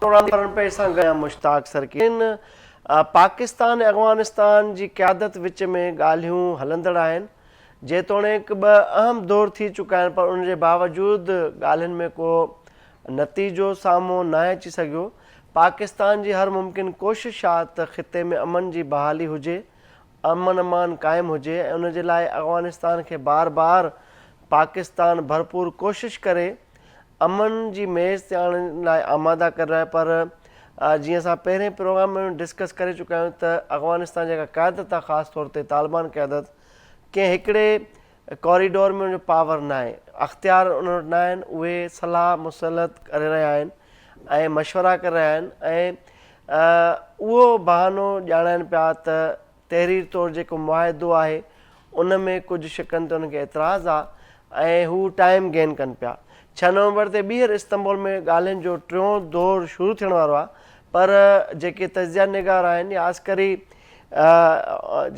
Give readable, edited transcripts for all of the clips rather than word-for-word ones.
Programme پيش سان گڏ مشتاق سرڪي پاڪستان ۽ افغانستان جي قيادت وچ ۾ ڳالهيون هلندڙ آهن جيتوڻيڪ ٻه اهم دور ٿي چڪا آهن پر ان جي باوجود ڳالهين ۾ ڪو نتيجو سامهون ناهي اچي سگهيو پاڪستان جي هر ممڪن ڪوشش آ ته خطي ۾ امن جي بحالي هجي امن امان قائم هجي ۽ ان جي لاء افغانستان کي بار بار پاڪستان ڀرپور ڪوشش ڪري امن جي ميز تي آڻڻ لاء آماده ڪري رهيو آهي پر جيئن اسان پهرين پروگرام ۾ ڊسڪس ڪري چڪا آهيون ته افغانستان جيڪا قيادت آهي خاص طور تي طالبان قيادت ڪنهن هڪڙي ڪاريڊور ۾ ان جو پاور ناهي اختيار انهن وٽ ناهن اهي صلاح مسلط ڪري رهيا آهن ۽ مشورا ڪري رهيا آهن ۽ اهو بهانو ڄاڻائن پيا ته تحرير طور جيڪو معاهدو آهي ان ۾ ڪجهه شقن تي انهن کي اعتراض آ ۽ هو ٽائيم گين ڪن پيا. ڇهه نومبر تي ٻيهر استنبول ۾ ڳالهين جو ٽيون دور شروع ٿيڻ وارو آ پر جيڪي تجزيه نگار آهن يا عسڪري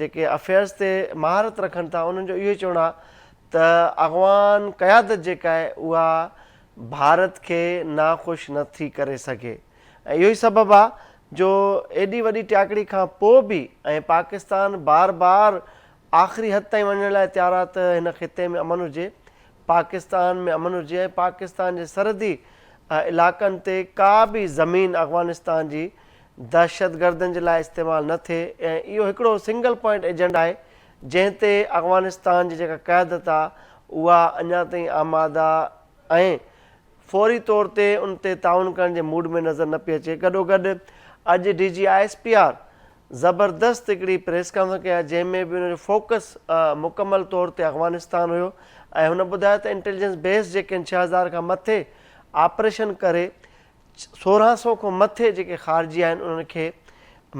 جيڪي افيئرز تي مهارت رکن ٿا انهن جو اهو ئي چوڻ آ ته افغان قيادت جيڪا آهي اها ڀارت کي ناخوش نه ٿي ڪري سگهي. ۽ اهو ئي سبب آ جو ايڏي وڏي ٽياڪڙي کان پوء به ۽ پاڪستان بار بار آخري حد تائين وڃڻ لاء تيار آ ته هن خطي ۾ امن هجي، پاڪستان ۾ امن هجي ۽ پاڪستان جي سرحدي علائقن تي ڪا به زمين افغانستان جي دهشتگردن جي لاء استعمال نه ٿئي ۽ اهو هڪڙو سنگل پوائنٽ ايجنڊا آهي جنهن تي افغانستان جي جيڪا قيادت آ اها اڃا تائين آماده ۽ فوري طور تي ان تي تعاون ڪرڻ جي موڊ ۾ نظر نه پئي اچي گڏوگڏ اڄ D G I S P R زبردست هڪڙي پريس ڪانفرنس ڪئي آهي جنهن ۾ به ان جو فوڪس مڪمل طور تي افغانستان هيو ۽ هن ٻڌايو ته انٽيليجنس بيس جيڪي آهن 6000 کان مٿي آپريشن ڪري 1600 کان مٿي جيڪي خارجي آهن انهن کي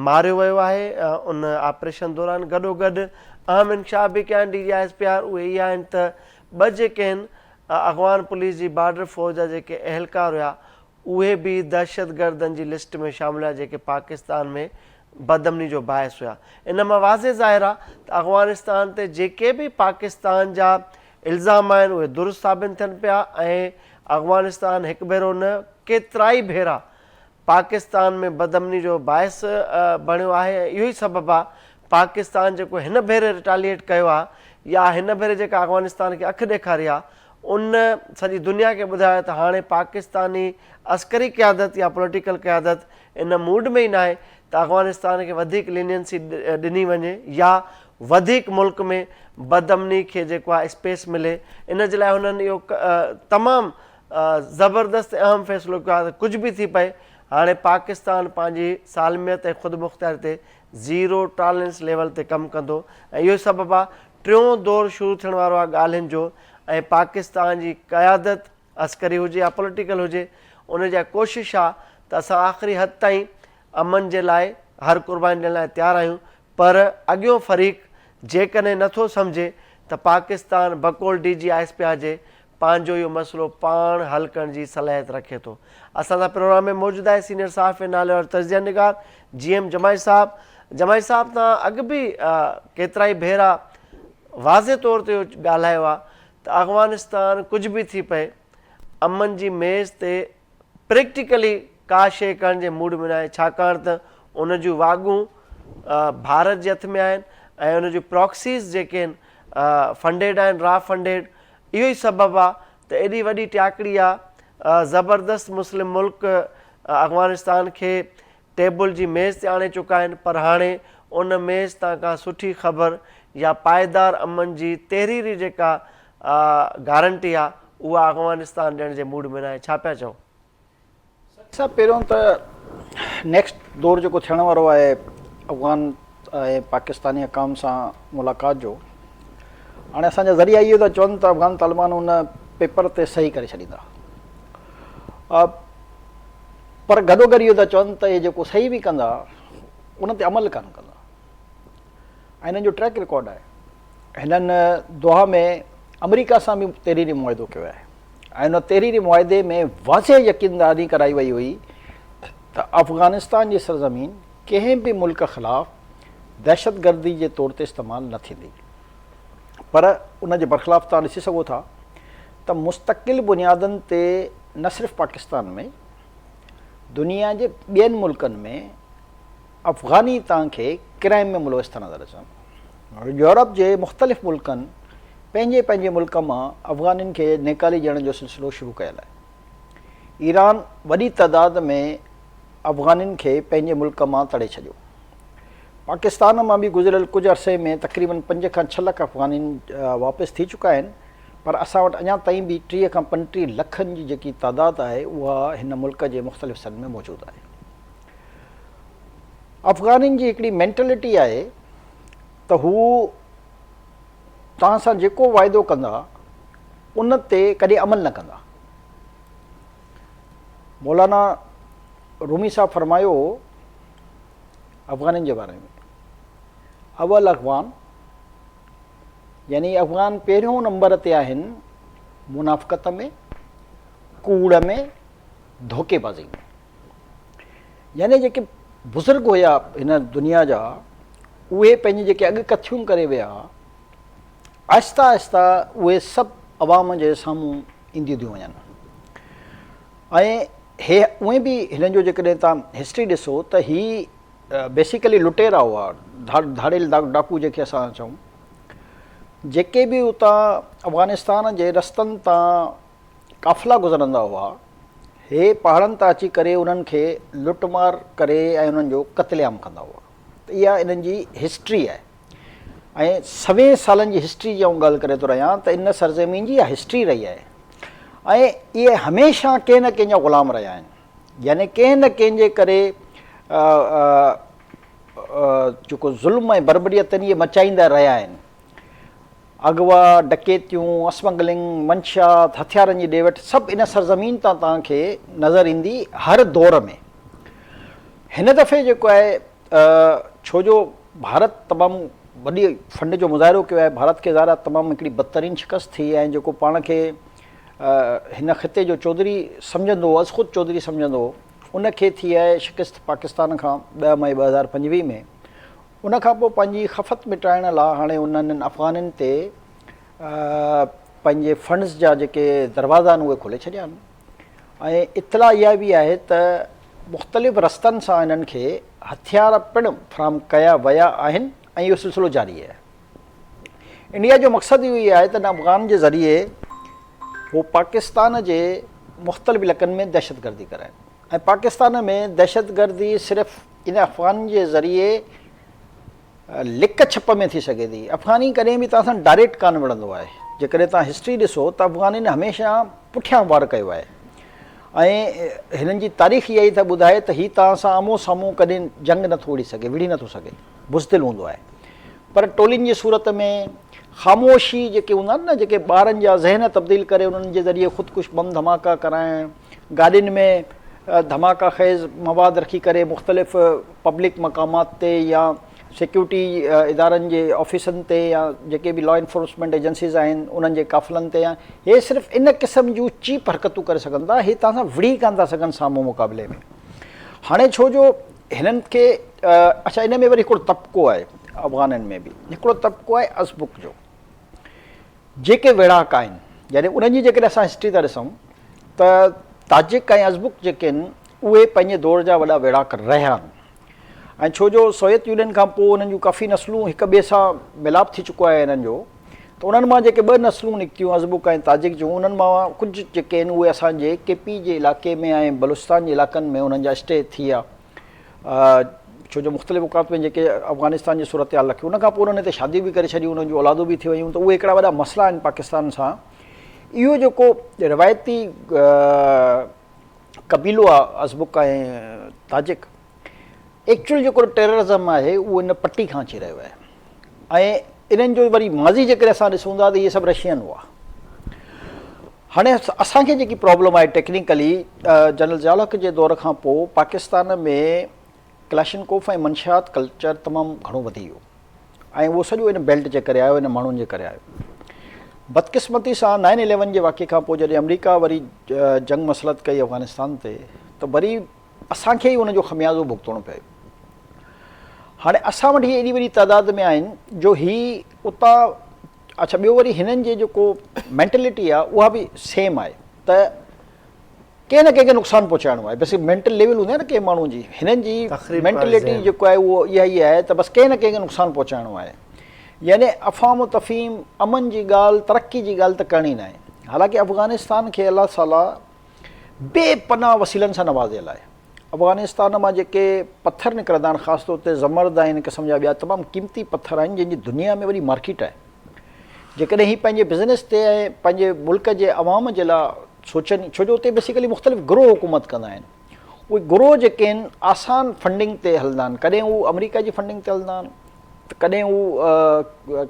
ماريو ويو آهي ان آپريشن دوران گڏوگڏ اهم انڪشاف به ڪيا آهن D G I S P R اهي اهي آهن ته ٻه جيڪي آهن افغان پوليس جي بارڊر فوج جا جيڪي اهلڪار هيا اهي به دهشتگردن جي لسٽ ۾ شامل هيا جيڪي پاڪستان ۾ بدامني جو باعث هيا ان مان واضح ظاهر آهي ته افغانستان تي جيڪي به پاڪستان جا الزام آهن اهي درست ثابت ٿين پيا ۽ افغانستان هڪ ڀيرو نه ڪيترائي ڀيرا پاڪستان ۾ بدامني جو باعث بڻيو آهي ۽ اهو ئي سبب آهي پاڪستان جيڪو هن ڀيري رٽاليئيٽ ڪيو آهي يا هن ڀيري جيڪا افغانستان کي اک ڏيکاري آهي ان سڄي دنيا کي ٻڌايو ته هاڻي پاڪستاني عسڪري قيادت يا پوليٽيڪل قيادت ان موڊ ۾ ئي ناهي ته افغانستان کي وڌيڪ لينينسي ڏني وڃي يا وڌيڪ ملڪ ۾ بدامني کي جيڪو آهي اسپيس ملي ان جي لاء هنن اهو تمام زبردست ۽ اهم فيصلو ڪيو آهي ته ڪجهه به ٿي پئي هاڻي پاڪستان پنهنجي سالميت ۽ خودمختياري تي زيرو ٽالرنس ليول تي ڪم ڪندو ۽ اهو ئي سبب آهي ٽيون دور شروع ٿيڻ وارو آهي ڳالهين جو ۽ پاڪستان جي قيادت عسڪري هجي يا پوليٽيڪل هجي ان جي ڪوشش آهي ته اسان آخري حد تائين امن جي لاء هر قرباني ڏيڻ لاء تيار آهيون پر اڳيون فريق جيڪڏهن نه ٿو سمجهي ته پاڪستان بقول D G I S P R جي پنهنجو اهو مسئلو پاڻ حل ڪرڻ جي صلاحيت رکي ٿو. اسان سان پروگرام ۾ موجود آهي سينيئر صحافي ناليوارو تجزيه نگار جي ايم جماعي صاحب. جماعي صاحب توهان اڳ به ڪيترائي ڀيرا واضح طور تي اهو ڳالهايو آهي ته افغانستان ڪجهه به ٿي پئي امن جي ميز تي پريڪٽيڪلي ڪا شيء ڪرڻ جي موڊ ۾ ناهي ڇاڪاڻ ته ان جون واڳون ڀارت جي هٿ ۾ آهن ۽ ان جون پراڪسيز جيڪي آهن فنڊيڊ آهن را فنڊيڊ اهو ئي سبب آ ته ايڏي وڏي ٽياڪڙي آ زبردست مسلم ملڪ افغانستان کي ٽيبل جي ميز تي آڻي چڪا آهن پر هاڻي ان ميز تان ڪا سٺي خبر يا پائيدار امن جي تحريري جيڪا گارنٽي آ اها افغانستان ڏيڻ جي موڊ ۾ ناهي ڇا پيا چئو؟ سچ صاحب پهريون ته نيڪسٽ دور جيڪو ٿيڻ وارو آهي افغان ۽ پاڪستاني حڪام سان ملاقات جو هاڻي اسان جا ذريعا اهو ٿا چون ته افغان طالبان ان پيپر تي صحيح ڪري ڇڏيندا پر گڏو گڏ اهو ٿا چون ته اهي جيڪو صحيح به ڪندا ان تي عمل ڪانه ڪندا ۽ هنن جو ٽريڪ رڪارڊ آهي هنن دوها ۾ آمريڪا سان به تحريري معاهدو ڪيو آهي ۽ ان تحريري معاهدي ۾ واضح يقين دهاني ڪرائي وئي هئي ته افغانستان جي سرزمين ڪنهن به ملڪ خلاف دهشتگردي جي طور تي استعمال نه ٿيندي پر ان جي برخلاف توهان ڏسي سگهو ٿا ته مستقل بنيادن تي نه صرف پاڪستان ۾ دنيا جي ٻين ملڪن ۾ افغاني توهان کي ڪرائم ۾ ملوث ٿا نظر اچن. يورپ جي مختلف ملڪن پنهنجي پنهنجي ملڪ مان افغانين کي نيڪالي ڏيڻ جو سلسلو شروع ڪيل آهي. ايران وڏي تعداد ۾ افغانين کي پنهنجي ملڪ مان تڙي ڇڏيو. پاڪستان مان به گذريل ڪجهه عرصي ۾ تقريبن پنج کان ڇهه لک افغانين واپس ٿي چڪا آهن پر اسان وٽ اڃا تائين به 30 کان 35 لکن جي جيڪي تعداد آهي اها هن ملڪ جي مختلف حصن ۾ موجود آهي. افغانين جي هڪڙي مينٽلٽي آهي ته هو توهان سان جيڪو واعدو ڪندا ان تي ڪڏهن عمل نه ڪندا. مولانا رومي صاحب فرمايو هو افغانين جي باري ۾ اول افغان يعني افغان پهريون نمبر تي آهن منافقت ۾ ڪوڙ ۾ ڌوڪي بازي ۾. يعني جيڪي بزرگ هيا هن دنيا جا اهي پنهنجي جيڪي اڳ ڪٿيون ڪري ويا آهسته آهسته اهي سڀ عوام جي سامهون اينديون ٿيون وڃن ۽ هي اونئن به هنن جو جيڪڏهن تان هسٽري ڏسو ته هي بيسيڪلي لٽيرا هئا ڌاڙيل ڊاڪو جيڪي اسان چئون جيڪي به اتان افغانستان جي رستن تان قافلا گذرندا هئا، هي پهاڙن تان اچي ڪري انهن کي لٽ مار ڪري ۽ انهن جو قتل عام ڪندا هئا ته اها انهن جي هسٽري آهي ۽ سوين سالن جي هسٽري جي آئون ڳالهه ڪري ٿو رهيان ته ان سرزمين جي اها هسٽري رهي آهي ۽ اهي هميشه ڪنهن نه ڪنهن جا غلام رهيا آهن يعني ڪنهن نه ڪنهن جي ڪري جيڪو ظلم ۽ بربريت اهي مچائيندا رهيا آهن. اغوا، ڊڪيتيون، اسمگلنگ، منشيات، هٿيارن جي ڏي وٺ سڀ ان سرزمين تان توهان کي نظر ايندي هر دور ۾. هن دفعي جيڪو آهي ڇو جو ڀارت تمام وڏي فنڊ جو مظاهرو ڪيو آهي، ڀارت کي ظاهر آهي تمام هڪڙي بدترين شڪست ٿي ۽ جيڪو پاڻ کي هن خطي جو چوڌري سمجهندو هو، ازخود چوڌري سمجهندو هو، ان کي ٿي آهي شڪست پاڪستان کان 10 مئي 2025 ۾. ان کان پوء پنهنجي خفت مٽائڻ لاء هاڻي انهن افغانين تي پنهنجي فنڊز جا جيڪي دروازا آهن اهي کولي ڇڏيا آهن ۽ اطلاع اها به آهي ته مختلف رستن سان انهن کي هٿيار پڻ فراهم ڪيا ويا آهن ۽ اهو سلسلو جاري آهي. انڊيا جو مقصد اهو ئي آهي ته ان افغان جي ذريعي هو پاڪستان جي مختلف علائقن ۾ دهشتگردي ڪرائين ۽ پاڪستان ۾ دهشتگردي صرف ان افغانين جي ذريعي لڪ ڇپ ۾ ٿي سگهي ٿي. افغاني ڪڏهن به توهان سان ڊائريڪٽ ڪانه وڙهندو آهي. جيڪڏهن توهان هسٽري ڏسو ته افغانين هميشه پٺيان وار ڪيو آهي ۽ هنن جي تاريخ اها ئي ٿا ٻڌائي ته هي توهان سان آمهون سامهون ڪڏهن جنگ نٿو وڙهي سگهي، وڙهي نٿو سگهي، بزدل هوندو آهي. پر ٽولين جي صورت ۾ خاموشي جيڪي هوندا آهن نه جيڪي ٻارن جا ذهن تبديل ڪري انهن جي ذريعي خودڪش بم ڌماڪا ڪرائڻ، گاڏين ۾ ڌماڪا خيز مواد رکي ڪري مختلف پبلڪ مقامات تي يا سيڪيورٽي ادارن جي آفيسن تي يا جيڪي به لا انفورسمينٽ ايجنسيز آهن انهن جي قافلن تي يا هي صرف ان قسم جون چيپ حرڪتون ڪري سگهن ٿا هي توهان سان وڙهي ڪانه ٿا سگهن سامهون مقابلي ۾ هاڻي ڇو جو هنن کي اڇا ان ۾ وري هڪڙو طبقو آهي افغانن ۾ به هڪڙو طبقو آهي ازبڪ جو جيڪي ويڙهاڪ آهن يعني انهن جي جيڪڏهن اسان هسٽري ٿا ڏسون ته تاجڪ ۽ ازبڪ جيڪي آهن اهي پنهنجي دور جا وڏا ويڙهاڪ رهيا آهن ۽ ڇو جو سوويت يونين کان پوء انهن جون ڪافي نسلون هڪ ٻئي سان ميلاپ ٿي چڪو آهي انهن جو ته انهن مان جيڪي ٻه نسلون نڪتيون ازبڪ ۽ تاجڪ جون انهن مان ڪجهه جيڪي آهن اهي اسان جي ڪي پي جي علائقي ۾ ۽ بلوچستان جي علائقن ۾ انهن جا اسٽي ٿي ويا ڇو جو مختلف اوقات ۾ جيڪي افغانستان جي صورتحال رکي ان کان پوء انهن هتي شاديون به ڪري ڇڏيون انهن جون اولادون به ٿي ويون ته اهي هڪڙا وڏا مسئلا آهن پاڪستان سان اهو جيڪو روايتي قبيلو آهي ازبڪ ۽ تاجڪ ايڪچوئل جيڪو ٽيررزم آهي اهو ان پٽي کان اچي رهيو آهي ۽ انهن جو وري ماضي جيڪڏهن اسان ڏسون ٿا ته اهي سڀ رشين هئا هاڻي اسان کي جيڪي پرابلم آهي ٽيڪنيڪلي جنرل ضياء الحق جي دور کان پوء پاڪستان ۾ ڪلاشنڪوف ۽ منشيات ڪلچر تمام گهڻو وڌي ويو ۽ اهو سڄو ان بيلٽ جي ڪري آيو ان ماڻهن جي ڪري آيو بدقسمتي سان نائن اليون جي واقعي کان پوء جڏهن آمريڪا وري جنگ مسلط ڪئي افغانستان تي ته وري اسان کي ئي ان جو خميازو ڀڳتڻو پيو. هاڻي اسان وٽ هي ايڏي وڏي تعداد ۾ آهن جو هي اتان اڇا ٻيو وري هنن جي جيڪو مينٽلٽي آهي اها به سيم آهي ته ڪنهن نه ڪنهن کي نقصان پهچائڻو آهي بس مينٽل ليول هوندي آهي نه ڪنهن ماڻهو جي هنن جي مينٽلٽي جيڪو آهي اهو اها ئي آهي ته بس ڪنهن نه ڪنهن کي نقصان پهچائڻو آهي يعني افهام و تفهيم امن جي ڳالهه ترقي جي ڳالهه ته ڪرڻي ناهي حالانڪه افغانستان کي الله تعالي بي پناهه وسيلن سان نوازيل آهي افغانستان مان جيڪي پٿر نڪرندا آهن خاص طور تي زمرد ۽ ان قسم جا ٻيا تمام قيمتي پٿر آهن جن جي دنيا ۾ وڏي مارڪيٽ آهي جيڪڏهن هي پنهنجي بزنس تي ۽ پنهنجي ملڪ جي عوام جي لاء سوچن ڇو جو اتي بيسيڪلي مختلف گروهه حڪومت ڪندا آهن اهي گروهه جيڪي آهن آسان فنڊنگ تي هلندا آهن ڪڏهن هو آمريڪا جي فنڊنگ تي هلندا آهن ته ڪڏهن هو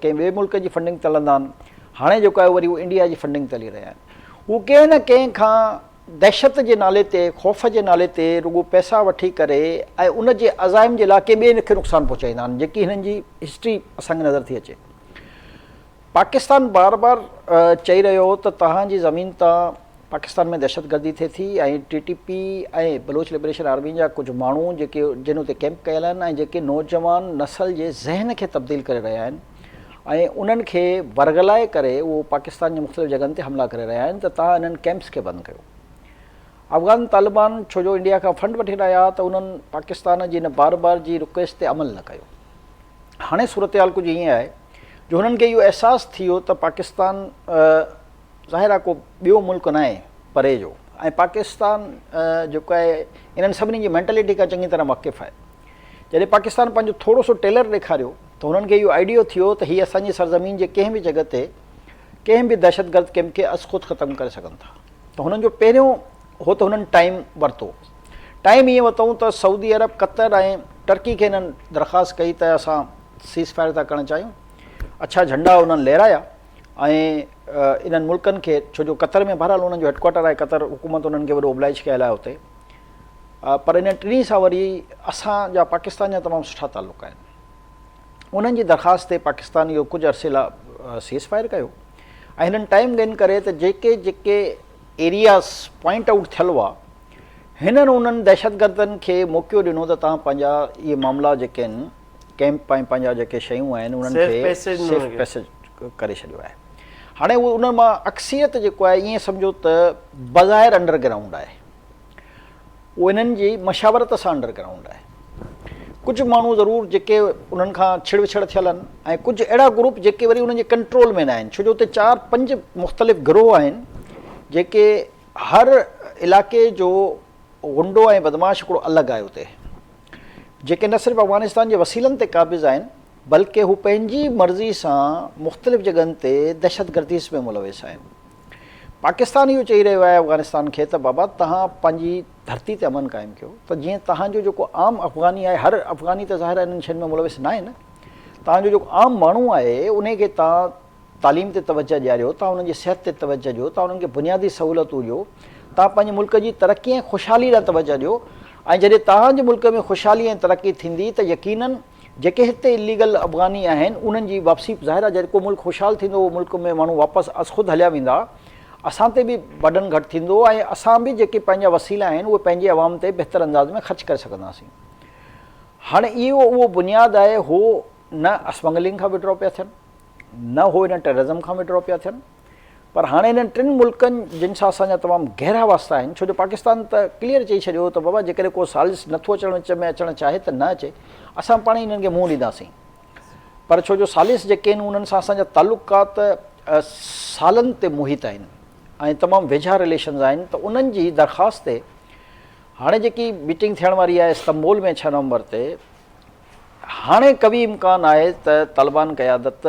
ڪنهن ٻئي ملڪ جي فنڊنگ تي هلندا آهن هاڻي جيڪو آهي وري هو انڊيا جي فنڊنگ تي هلي رهيا آهن هو ڪنهن نه ڪنهن کان دهشت جي نالي تي خوف جي نالي تي رڳو پئسا وٺي ڪري ۽ ان جي عزائم جي لاء ڪنهن ٻئي کي نقصان پهچائيندا آهن جيڪي هنن جي هسٽري اسان کي نظر ٿي اچي. پاڪستان بار بار چئي رهيو هو ته توهان جي زمين تان پاڪستان ۾ دهشتگردي ٿئي ٿي ۽ T T P ۽ Baloch liberation army جا ڪجهه ماڻهو جيڪي جن اتي ڪيمپ ڪيل آهن ۽ جيڪي نوجوان نسل جي ذهن کي تبديل ڪري رهيا آهن ۽ انهن کي ورغلائي ڪري اهو پاڪستان جي مختلف جڳهن تي حملا ڪري رهيا آهن ته توهان انهن ڪيمپس کي بند ڪيو. افغان طالبان ڇو جو انڊيا کان فنڊ وٺي رهيا ته انهن پاڪستان جي ان بار بار جي رڪويسٽ تي عمل نه ڪيو. هاڻي صورتحال ڪجهه ائين آهي جو هنن کي اهو احساس ٿي ويو ته پاڪستان ظاهر آهي ڪو ٻيو ملڪ ناهي پري جو ۽ پاڪستان جيڪو آهي انهن سڀني جي مينٽلٽي کان چڱي طرح واقف آهي. جڏهن پاڪستان پنهنجو ٿورو سو ٽيلر ڏيکاريو ته هنن کي اهو آئيڊيو ٿيو ته هي اسان جي سرزمين جي ڪنهن به جڳهه تي ڪنهن به دهشتگرد ڪيمپ کي از خود ختم ڪري سگهن ٿا ته هنن جو پهريون هو ته هنن ٽائيم ورتو. ٽائيم ائين ورتائون ته سعودي عرب، قطر ۽ ٽرڪي کي هنن درخواست ڪئي ته اسان سيز فائر ٿا ڪرڻ چاهيون. اڇا جهنڊا انهن لهرايا ۽ انهن ملڪن کي ڇو جو قطر ۾ بهرحال انهن جو هيڊ ڪوارٽر آهي قطر حڪومت انهن کي وڏو اوبلائج ڪيل آهي اتي پر انهن ٽنهي سان وري اسان جا پاڪستان جا تمام سٺا تعلق آهن. انهن جي درخواست تي پاڪستان اهو ڪجهه عرصي لاء سيز فائر ڪيو ۽ هنن ٽائيم گين ڪري ته جيڪي جيڪي ايرياز پوائنٽ آئوٽ ٿيل هئا هنن انهن دهشتگردن کي موقعو ڏنو ته توهان پنهنجا اهي معاملا جيڪي آهن ڪيمپ ۽ پنهنجا جيڪي شيون آهن انهن کي سيف پيسيج ڪري ڇڏيو آهي هاڻي اهو انهن مان اڪثريت جيڪو آهي ائين سمجهو ته بظاهر انڊر گرائونڊ آهي اهو انهن جي مشاورت سان انڊر گرائونڊ آهي. ڪجهه ماڻهو ضرور جيڪي انهن کان ڇڙ وڇڙ ٿيل آهن ۽ ڪجهه اهڙا گروپ جيڪي وري انهن جي ڪنٽرول ۾ نه آهن ڇو جو اتي چار پنج مختلف گروهه آهن جيڪي هر علائقي جو غنڊو ۽ بدمعاش هڪڙو الڳ آهي اتي جيڪي نه صرف افغانستان جي وسيلن تي قابض آهن بلڪه هو پنهنجي مرضي سان مختلف جڳهن تي دهشتگرديس ۾ ملوث آهن. پاڪستان اهو چئي رهيو آهي افغانستان کي ته بابا توهان پنهنجي ڌرتي تي امن قائم ڪيو ته جيئن توهان جو جيڪو عام افغاني آهي هر افغاني ته ظاهر آهي انهن شين ۾ ملوث ناهي نه توهان جو جيڪو عام ماڻهو آهي انهي کي توهان تعليم تي توجه ڏياريو توهان انهن جي صحت تي توجه ڏيو توهان انهن کي بنيادي سهولتون ڏيو توهان پنهنجي ملڪ جي ترقي ۽ خوشحالي ڏانهن توجه ڏيو ۽ جڏهن توهان جي ملڪ ۾ خوشحالي ۽ ترقي ٿيندي ته يقينن جيڪي هتي اليگل افغاني آهن انهن جي واپسي ظاهر آهي جڏهن ڪو ملڪ خوشحال ٿيندو اهو ملڪ ۾ ماڻهو واپس از خود هليا ويندا اسان تي به برڊن گهٽ ٿيندو ۽ اسان به جيڪي پنهنجا وسيلا آهن اهي پنهنجي عوام تي بهتر انداز ۾ خرچ ڪري سگهنداسين هاڻي اهو اهو بنياد آهي هو نه اسمگلنگ کان وڊرا پيا ٿين نه هو انهن ٽيررزم کان وڊرا پيا ٿين پر هاڻي انهن ٽن ملڪن جن سان اسان جا تمام گهرا واسطا آهن ڇو جو پاڪستان ته ڪليئر چئي ڇڏيو هو ته بابا جيڪڏهن ڪو ثالث نٿو اچڻ وچ ۾ اچڻ چاهي ته نه اچي اسان پاڻ ئي انهن کي منهن ڏينداسين پر ڇو جو ثالث جيڪي آهن انهن سان اسان جا تعلقات سالن تي محيط آهن ۽ تمام ويجها رليشنز آهن ته انهن جي درخواست تي هاڻي جيڪي ميٽنگ ٿيڻ واري آهي استنبول ۾ 6 نومبر تي هاڻي قوي امڪان آهي ته طالبان قيادت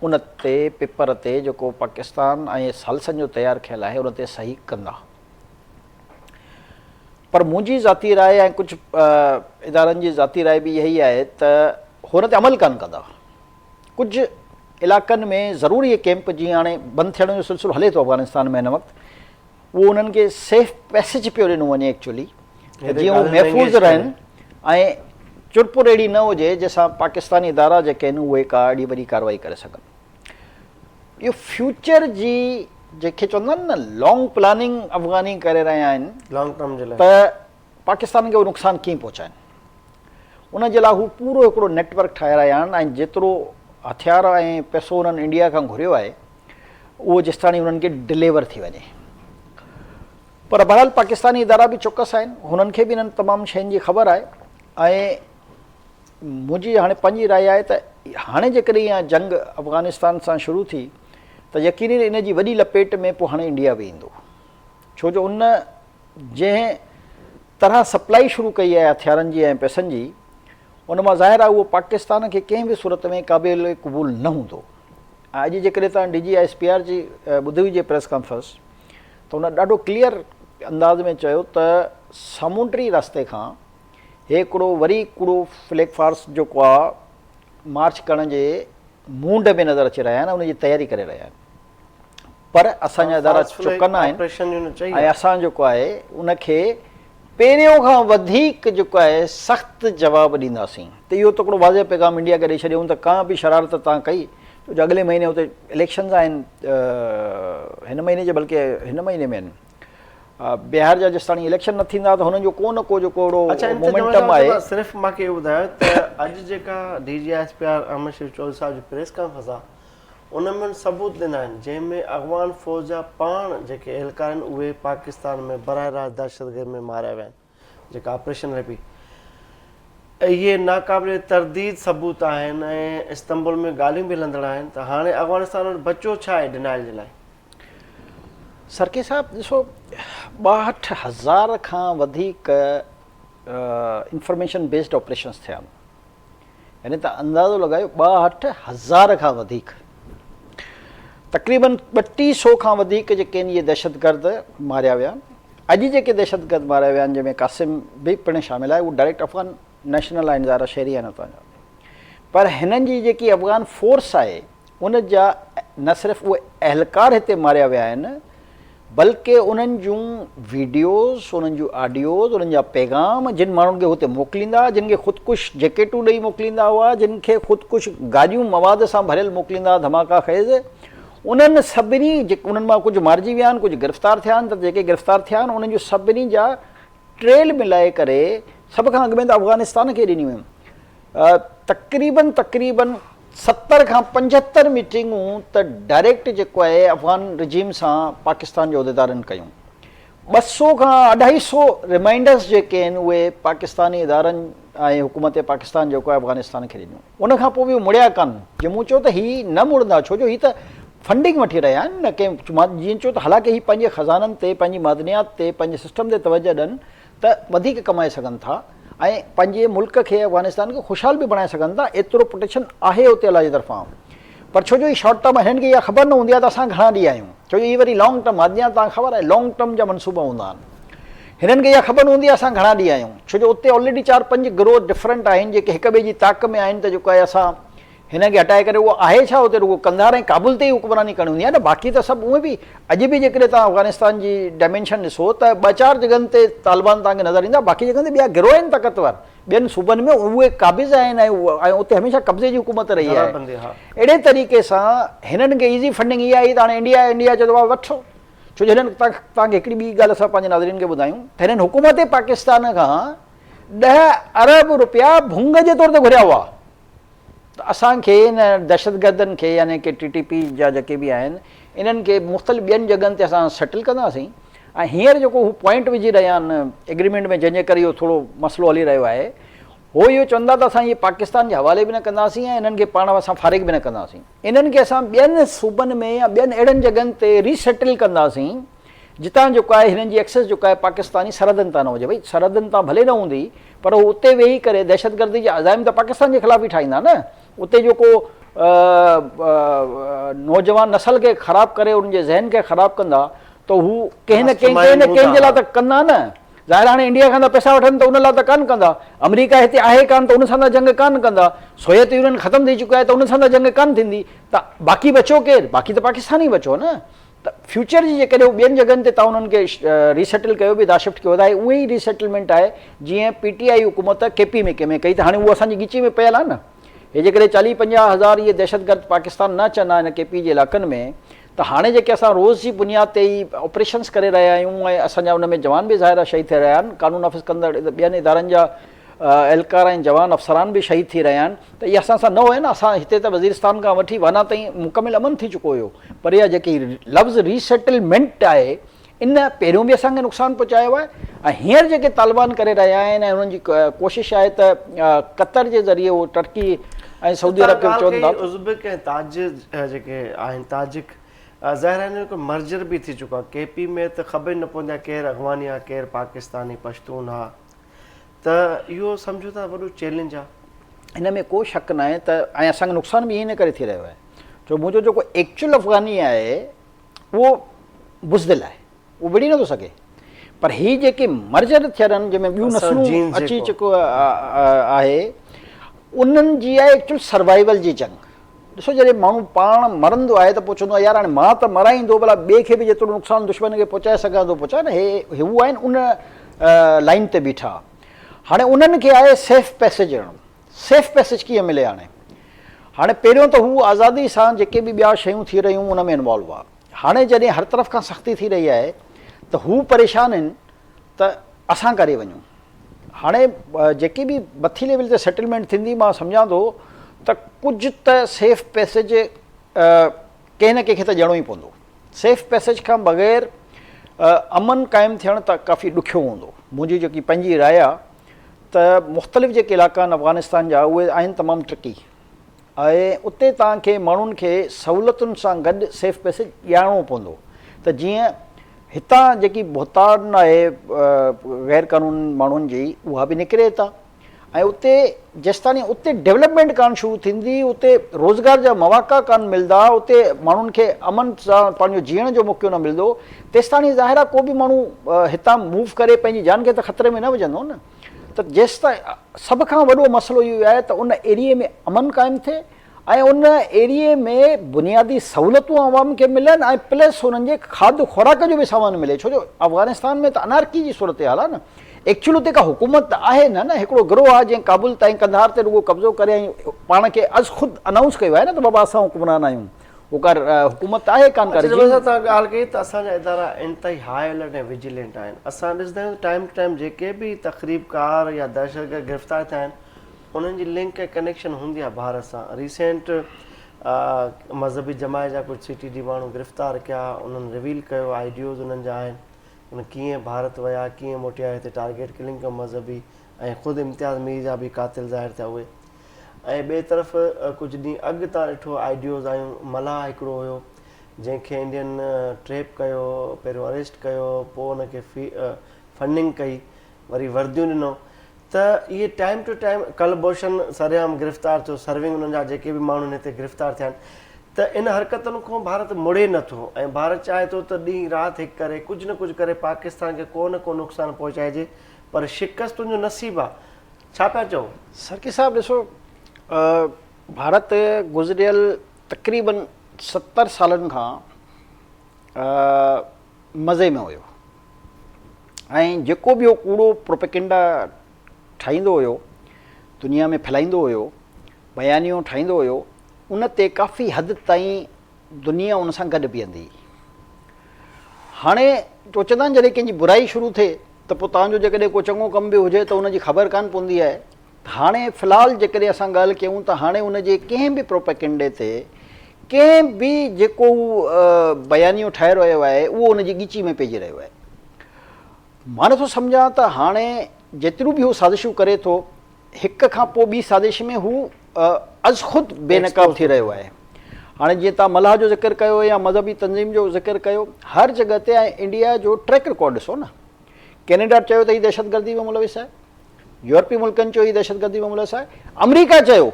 ان تي پيپر تي جيڪو پاڪستان ۽ ثالثن جو تيار ڪيل آهي ان تي صحيح ڪندا پر منهنجي ذاتي راء ۽ ڪجهه ادارن جي ذاتي راء به اها ئي آهي ته هو ان تي عمل ڪانه ڪندا ڪجهه علائقن ۾ ضرور اهي ڪيمپ جيئن هاڻي بند ٿيڻ جو سلسلو هلي ٿو افغانستان ۾ هن وقت اهو انهن کي سيف پيسيج پيو ڏنو وڃي ايڪچولي ته جيئن هو محفوظ رهن ۽ چرپر اهڙي نه هجي جنهن سان پاڪستاني ادارا جيڪي آهن اهي ڪا اهڙي وڏي ڪارروائي ڪري سگهن. اهو فيوچر جي جنهن کي چوندا آهن نه لانگ پلاننگ افغاني ڪري رهيا آهن لانگ ٽرم جي لاء ته پاڪستان کي اهو نقصان ڪيئن پهچائن ان جي لاء هو پورو هڪڙو نيٽ ورڪ ٺاهي رهيا آهن ۽ جيترو هٿيار ۽ پئسو انهن انڊيا کان گهريو آهي اهو جيستاڻي انهن کي ڊليور ٿي وڃي. پر بهرحال پاڪستاني ادارا به چوڪس آهن، هنن کي به انهن تمام شين جي خبر آهي ۽ منهنجي هاڻي پنهنجي راء آهي ته هاڻي جيڪڏهن اها جنگ افغانستان سان شروع ٿي ته يقينن ان جي وڏي لپيٽ ۾ پوء هاڻي انڊيا به ايندو ڇو جو ان جنهن طرح سپلائي شروع ڪئي آهي هٿيارن جي ۽ پئسن جي ان مان ظاهر آهي اهو پاڪستان کي ڪنهن به صورت ۾ قابل قبول نه هوندو ۽ اڄ جيڪڏهن توهان D G I S P R جي ٻڌي هجي پريس ڪانفرنس ته هن ڏاڍو ڪليئر انداز ۾ چيو ته سامونڊي رستي کان هي هڪڙو وري ڪوڙو فليگ فارس جيڪو آ مارچ ڪرڻ جي مونڊ ۾ نظر اچي رهيا آهن ان جي تياري ڪري رهيا آهن پر اسان جا ادارا چڪن آهن ۽ اسان جيڪو آهي ان کي پهريون کان وڌيڪ جيڪو آهي سخت جواب ڏينداسين ته اهو ته هڪڙو واضح پيغام انڊيا کي ڏئي ڇڏيائون ته ڪا به شرارت توهان ڪئي ڇو جو اڳلي مهيني اتي اليڪشنز آهن هن مهيني جي بلڪه هن مهيني ۾ آهن بهار جا جيستاڻي اليڪشن نه ٿيندا ته هنن جو ڪو نه ڪو جيڪو اهڙو مومينٽم آهي. اڇا صرف مان کي اهو ٻڌايو ته اڄ جيڪا D G I S P R Ahmed Sharif Chaudhry صاحب جي پريس ڪانفرنس آهي ان ۾ هن ثبوت ڏنا آهن جنهن ۾ اغوان فوج جا پاڻ جيڪي اهلڪار آهن اهي پاڪستان ۾ براهه راست دهشتگرد ۾ ماريا ويا آهن جيڪا آپريشن هلي پئي اهي ناقابل ترديد ثبوت آهن ۽ استنبول ۾ ڳالهيون به هلندڙ آهن ته هاڻي افغانستان وٽ بچو ڇا آهي ڊنائل جي لاء؟ سرڪي صاحب ڏسو 62 هزار کان وڌيڪ انفارميشن بيسڊ آپريشنز ٿيا آهن يعني ته اندازو لڳايو 62 هزار کان وڌيڪ تقريبن 32 سو کان وڌيڪ جيڪي آهن اهي دهشتگرد ماريا ويا اڄ جيڪي دهشتگرد ماريا ويا آهن جنهن ۾ قاسم به پڻ شامل آهي اهو ڊائريڪٽ افغان نيشنل آهن ظاهر شهري آهن اتان جا پر هنن جي جيڪي افغان فورس آهي ان جا نه صرف اهي اهلڪار هتي ماريا ويا آهن بلڪه انهن جون ويڊيوز، انهن جون آڊيوز، انهن جا پيغام جن ماڻهن کي هتي موڪليندا هئا، جن کي خودڪش جيڪيٽون ڏئي موڪليندا هئا، جن کي خودڪش گاڏيون مواد سان ڀريل موڪليندا هئا ڌماڪا خيز، انهن سڀني انهن مان ڪجهه مارجي ويا آهن، ڪجهه گرفتار ٿيا آهن ته جيڪي گرفتار ٿيا آهن انهن جون سڀني جا ٽريل ملائي ڪري سڀ کان اڳ ۾ ته افغانستان کي ڏنيون ويون. تقريبن تقريبن 70 کان 75 ميٽنگون ته ڊائريڪٽ جيڪو آهي افغان رجيم سان پاڪستان جي عهديدارن ڪيون. 200 کان اڍائي سو ريمائنڊرز جيڪي آهن اهي پاڪستاني ادارن ۽ حڪومت پاڪستان جيڪو آهي افغانستان کي ڏنيون. ان کان پوء به اهي مڙيا ڪانه. جي مون چيو ته هي نه مڙندا ڇو جو هي ته فنڊنگ وٺي رهيا آهن نه ڪنهن مان جيئن چيو ته حالانڪه هي پنهنجي خزانن تي پنهنجي معدنيات تي پنهنجي سسٽم تي توجه ڏن ته وڌيڪ ڪمائي سگهن ٿا ۽ پنهنجي ملڪ کي افغانستان کي خوشحال به بڻائي سگهن ٿا ايترو پروٽيڪشن آهي اتي الله جي طرفان پر ڇو جو هي شارٽ ٽرم هنن کي اها خبر نه هوندي آهي ته اسان گهڻا ڏينهن آهيون ڇو جو هي وري لانگ ٽرم معدنيات توهان کي خبر آهي لانگ ٽرم جا منصوبا هوندا آهن هنن کي اها خبر نه هوندي آهي اسان گهڻا ڏينهن آهيون ڇو جو اتي آلريڊي چار پنج گروه ڊفرنٽ آهن جيڪي هڪ ٻئي جي تاڪ ۾ آهن ته جيڪو آهي اسان هن کي هٽائي ڪري اهو آهي ڇا اتي رڳو قنڌار ۽ ڪابل تي ئي حڪمراني ڪرڻي هوندي آهي نه باقي ته سڀ اونئن به اڄ به جيڪڏهن توهان افغانستان جي ڊائمينشن ڏسو ته ٻه چار جڳهن تي طالبان توهان کي نظر ايندا باقي جڳهن تي ٻيا گروهه آهن طاقتور ٻين صوبن ۾ اهي قابض آهن ۽ اتي هميشه قبضي جي حڪومت رهي آهي اهڙي طريقي سان هنن کي ايزي فنڊنگ اها آئي ته هاڻي انڊيا انڊيا چئي ٿو وٺو ڇو جو هنن توهان کي هڪڙي ٻي ڳالهه اسان پنهنجي ناظرين کي ٻڌايون ته هنن حڪومت پاڪستان کان 10 ارب روپيا ڀونگ جي طور تي گهريا هئا ته اسان کي ان دهشتگردن کي يعني ڪي ٽي ٽي پي جا جيڪي به آهن انهن کي مختلف ٻين جڳهن تي اسان سيٽل ڪنداسين ۽ هينئر جيڪو هو پوائنٽ وجهي رهيا آهن ايگريمينٽ ۾ جنهن جي ڪري اهو ٿورو مسئلو هلي رهيو آهي هو اهو چوندا ته اسان اهي پاڪستان جي حوالي به نه ڪنداسين ۽ انهن کي پاڻ اسان فارغ به نه ڪنداسين انهن کي اسان ٻين صوبن ۾ يا ٻين اهڙن جڳهن تي ريسيٽل ڪنداسين جتان جيڪو آهي هنن جي ايڪسيس جيڪو آهي پاڪستاني سرحدن تان نه هجي ڀئي سرحدن تان ڀلي نه هوندي پر هو اتي ويهي ڪري دهشتگردي جا عزائم ته پاڪستان جي خلاف ئي ٺاهيندا نه اتي جيڪو نوجوان نسل کي خراب ڪري انهن جي ذهن کي خراب ڪندا ته هو ڪنهن نه ڪنهن ڪنهن نه ڪنهن جي لاء ته ڪندا نه ظاهر هاڻي انڊيا کان ته پئسا وٺن ته ان لاء ته ڪانه ڪندا آمريڪا هتي آهي ڪانه ته ان سان ته جنگ ڪانه ڪندا سوويت يونين ختم ٿي چڪو آهي ته ان سان ته جنگ ڪانه ٿيندي ته باقي بچو ڪير باقي ته پاڪستان ئي بچو نه ته فيوچر جي جيڪڏهن هو ٻين جڳهن تي توهان انهن کي ريسيٽل ڪيو به ٿا شفٽ ڪيو ٿا هي اهي ئي ريسيٽلمينٽ آهي جيئن پي ٽي آئي حڪومت ڪي پي ۾ ڪي ۾ ڪئي ته هاڻي اهو اسان جي ڳچي ۾ پيل آهي نه هي جيڪڏهن چاليهه پنجاهه هزار اهي دهشتگرد پاڪستان نه اچن ها هن ڪي پي جي علائقن ۾ ته هاڻي جيڪي اسان روز جي بنياد تي هي آپريشنس ڪري رهيا آهيون ۽ اسان جا ان ۾ جوان به ظاهر آهي شهيد ٿي رهيا آهن قانون نافذ ڪندڙ ٻين ادارن جا اهلڪار ۽ جوان افسران به شهيد ٿي رهيا آهن ته اهي اسان سان نه هيا نه اسان هتي ته وزيرستان کان وٺي وانا تائين مڪمل امن ٿي چڪو هيو پر اها جيڪي لفظ ريسيٽلمينٽ آهي ان پهريون به اسان کي نقصان پهچايو آهي ۽ هينئر جيڪي طالبان ڪري رهيا آهن ۽ انهن جي ڪوشش آهي ته قطر جي ذريعي هو ٽرڪي ۽ سعودي عرب کي چون ٿا. ازبڪ ۽ تاجڪ جيڪي آهن تاجڪ ظاهر آهي هن جو مرجر به ٿي چڪو آهي ڪي پي ۾ ته خبر ئي نه پوندي آهي ڪير افغاني آهي ڪير پاڪستاني پشتون آهي ته اهو سمجهو ٿا وڏو چئلينج آهي. ان ۾ ڪو شڪ ناهي ته ۽ اسان کي نقصان به ان ڪري ٿي رهيو آهي جو منهنجو جيڪو ايڪچوئل افغاني آهي اهو بزدل آهي اهو وڙهي نٿو سگهي پر هي جيڪي مرجر ٿيل آهن جنهن ۾ ٻيون نسلون اچي چڪو آهي انهن جي آهي ايڪچوئل سروائيول جي جنگ. ڏسو جڏهن ماڻهو پاڻ مرندو آهي ته پوء چوندو آهي يار هاڻي مان ته مران ئي ٿو ڀلا ٻئي کي به جيترو نقصان دشمن کي پهچائي سگهان ٿو پهچائي نه هي هو آهن ان لائين تي بيٺا هاڻي انهن کي آهي سيف پيسيج ڏيڻو سيف پيسيج ڪيئن ملي هاڻي هاڻي پهريون ته هو آزادي سان جيڪي به ٻيا شيون ٿي رهيون ان ۾ انوالو آهي هاڻي جڏهن هر طرف کان سختي ٿي رهي آهي ته هو پريشان آهن ته اسان ڪري وڃون. هاڻي جيڪي به مٿي ليول تي سيٽلمينٽ ٿيندي مان سمجهان ٿو ته ڪجهه ته سيف پيسيج ڪنهن نه ڪنهن کي ته ڏيڻو ئي پوندو. سيف پيسيج کان بغير امن قائم ٿيڻ ته ڪافي ڏکيو هوندو. منهنجي جيڪي پنهنجي راء آهي ته مختلف جيڪي علائقا آهن افغانستان جا اهي آهن تمام ٽرڪي. ۽ اتي توهان کي ماڻهن کي سهولتن سان گڏ سيف پئسيج ڏيارڻو پوندو ته جيئن هتان جيڪي بهتان آهي غير قانون ماڻهن جي اها به نڪري هتان ۽ اتي جيستاڻي اتي ڊولپمينٽ ڪانه شروع ٿيندي اتي روزگار جا مواقع ڪانه ملدا اتي ماڻهن کي امن سان پنهنجو جيئڻ جو موقعو نه ملندو تيستاڻي ظاهر آهي ڪو به ماڻهو هتان موو ڪري پنهنجي جان کي ته خطري ۾ نه وجهندو نه ته جيستائين سڀ کان وڏو مسئلو اهو آهي ته ان ايريي ۾ امن قائم ٿئي ۽ ان ايريي ۾ بنيادي سهولتون عوام کي ملن ۽ پلس انهن جي کاڌ خوراڪ جو به سامان ملي ڇو جو افغانستان ۾ ته انارڪي جي صورتحال آهي نه ايڪچوئل اتي ڪا حڪومت ته آهي نه نه هڪڙو گروهه آهي جنهن ڪابل تائين قنڌار تي رڳو قبضو ڪري ۽ پاڻ کي از خود انائونس ڪيو آهي نه ته بابا اسان حڪمران آهيون هو ڪا حڪومت ته آهي ڪانه ڪا رجيم. اچا توهان ڳالهه ڪئي ته اسان جا ادارا انتهائي هاء الرٽ ۽ وجيلنٽ آهن اسان ڏسندا آهيون ته ٽائيم ٽو ٽائيم جيڪي به تخريب ڪار يا دهشتگرد گرفتار ٿيا آهن انهن جي لنڪ ۽ ڪنيڪشن هوندي آهي ڀارت سان ريسينٽ مذهبي جماعت جا ڪجهه سي ٽي ڊي ماڻهو گرفتار ڪيا انهن ريويل ڪيو آئيڊيوز انهن جا آهن ان ڪيئن ڀارت ويا ڪيئن موٽيا هتي ٽارگيٽ ڪلنگ ڪيو مذهبي ۽ خود امتياز مير جا به قاتل ظاهر ٿيا اهي ۽ ٻئي طرف ڪجهه ڏينهن اڳ تان ڏٺو آئيڊيوز آيون ملاح هڪڙو هيو جنهن کي انڊين ٽريپ ڪيو پهريون اريسٽ ڪيو پوء ان کي فنڊنگ ڪئي وري ورديون ڏنو ته اهي ٽائيم ٽو ٽائيم ڪلڀوشن سرعام گرفتار ٿيو سرونگ انهن جا جيڪي به ماڻهو هتي گرفتار ٿيا آهن ته ان حرڪتن کان ڀارت مڙي نٿو ۽ ڀارت چاهي ٿو ته ڏينهن رات هڪ ڪري ڪجهه نه ڪجهه ڪري پاڪستان کي ڪو نه ڪو نقصان پهچائجي پر شڪستن جو نصيب آ ڇا پيا چئو؟ سرڪي صاحب ڏسو ڀارت گذريل تقريبن 70 سالن کان مزي ۾ هيو ۽ جيڪو به هو ڪوڙو پروپيگنڊا ٺاهيندو هيو دنيا ۾ ڦهلائيندو هيو بيانيو ٺاهيندو هيو ان تي ڪافي حد تائين دنيا ان سان گڏ بيهندي هئي. هاڻي چوندا آهن جڏهن ڪنهن جي برائي شروع ٿئي ته پوء توهان جو جيڪڏهن ڪو چڱو ڪم به هجي ته ان جي خبر ڪانه پوندي آهي. هاڻي في الحال جيڪڏهن اسان ڳالهه ڪيون ته هاڻي ان جي ڪنهن به پروپيگنڊي تي ڪنهن به جيڪو هو بيانيو ٺاهي رهيو آهي اهو ان جي ڳچي ۾ پئجي رهيو آهي. مان نٿو سمجهان ته هاڻي جيتريون به هو سازشون ڪري ٿو هڪ کان پوء ٻي سازش ۾ هو ازخود بي نقاب ٿي رهيو آهي. هاڻي جيئن توهان ملاح جو ذڪر ڪيو يا مذهبي تنظيم جو ذڪر ڪيو، هر جڳهه تي ۽ انڊيا جو ٽريڪ رڪارڊ ڏسو نه. ڪينيڊا چيو ته هي دهشتگردي ۾ ملوث آهي، يورپي ملڪن چيو هي دهشتگردي ۾ ملوث آهي، آمريڪا چيو